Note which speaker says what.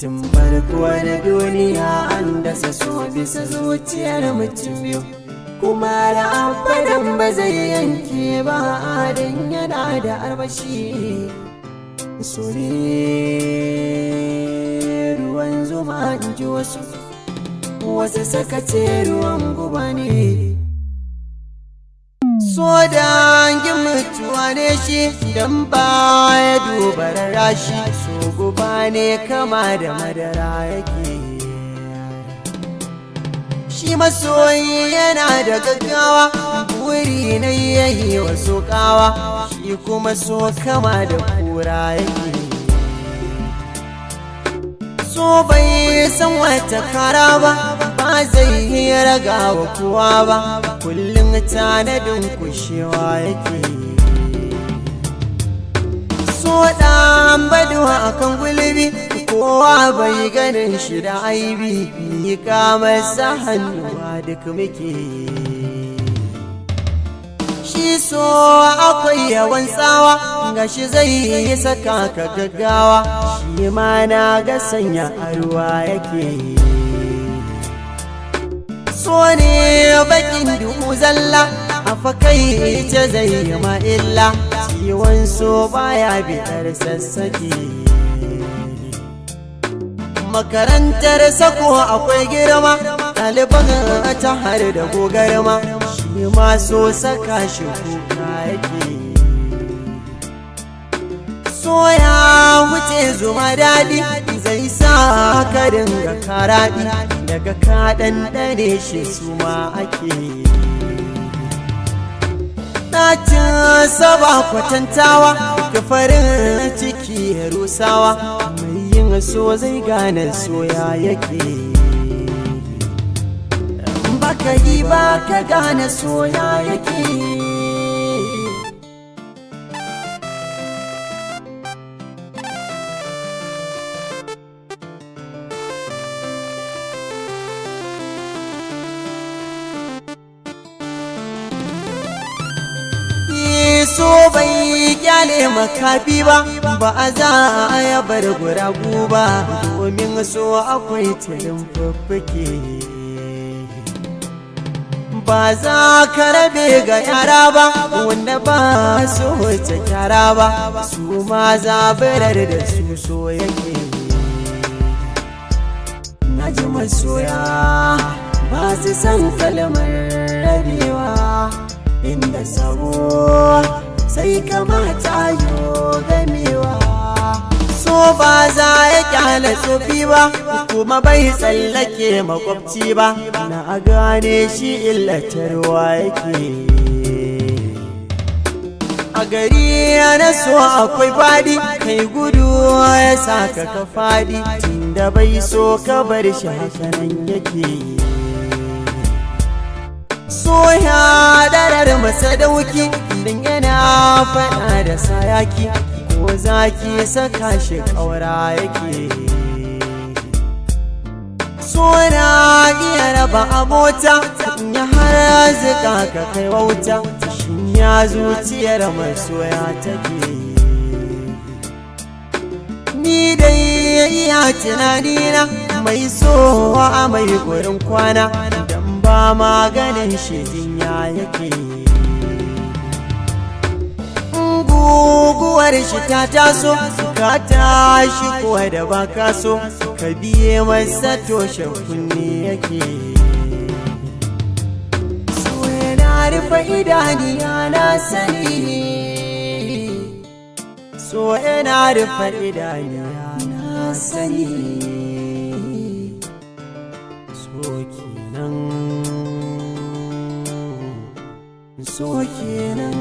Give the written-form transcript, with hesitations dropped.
Speaker 1: Tun farko na duniya an dasa so bisa zuciyar mutum biyu, kuma da abadan ba zai yanke ba dan yana da armashi. So ne ruwan zuma, in ji wasu, wasu suka ce ruwan guba ne. So dangin mutuwa ne shi, dan baya duba rashi. So guba ne, kama da madara yake. Shi masoyi yana da gaggawa, buri na yayi wasu kawa. Shi kuma so kama da kura yake. So bai san wata kara ba, ba zai yi raga wa kowa ba, kullum tanadin kushewa yake. So ɗan baduwa akan gulbi, kowa bai ganin shi da aibi, miƙa masa hannuwa duk muke. Shi so akwai yawan tsawa, gashi zai yi saka ka gaggawa. Shi ma na ga sanya a ruwa yake. So ne bakin duhu zalla, a fakai ce zai yi ma illa. Ciwon so baya bitar sassake. Makarantar sako akwai girma, ɗaliban ta har da gogarma. Shi ma so saka shi kuka yake. So ya wuce zuma daɗi, zai sa ka dinga karaɗi, daga ka ɗanɗane shi su ma ake. Ɗacin saba kwatantawa, ka farin ciki ya rusawa. Mai yin so zai gane soya yake. Baka yi ba ka gane soya yake. So bai kyale makafi ba, ba a za a ya bar guragu ba, domin so akwai tilin fuffuke. Ba za ka rabe ga yara ba, wanda ba su wuce kyara ba, su ma zabirar da su so yake. Na ji masoya ba su san kalmar rabewa, inda sabo sai kamata yo gamewa. So ba za ya kyale tsofi ba, kuma bai tsallake makwabci ba, na gane shi illatarwa yake. A gari na so akwai fadi, kai gudu ya saka ka fadi, tunda bai so ka bar shi hakanan yake. So ya darar masa dauki, dan yana faɗa da sayaki, ko zaki saka shi ƙaura yake. So na iya raba abota, ya har zika ka kai wauta. Shin ya zuciyar masoya take? Ni dai iya tunanina, mai so a mai gurin kwana, dan ba maganin shi jinya yake. Guguwar shi ta taso, ka tashi kuwa da ba ka so, ka biye masa toshe kunne yake. So yana rufe idaniya, na sani. So yana rufe idaniya, na sani. So kenan, so kenan.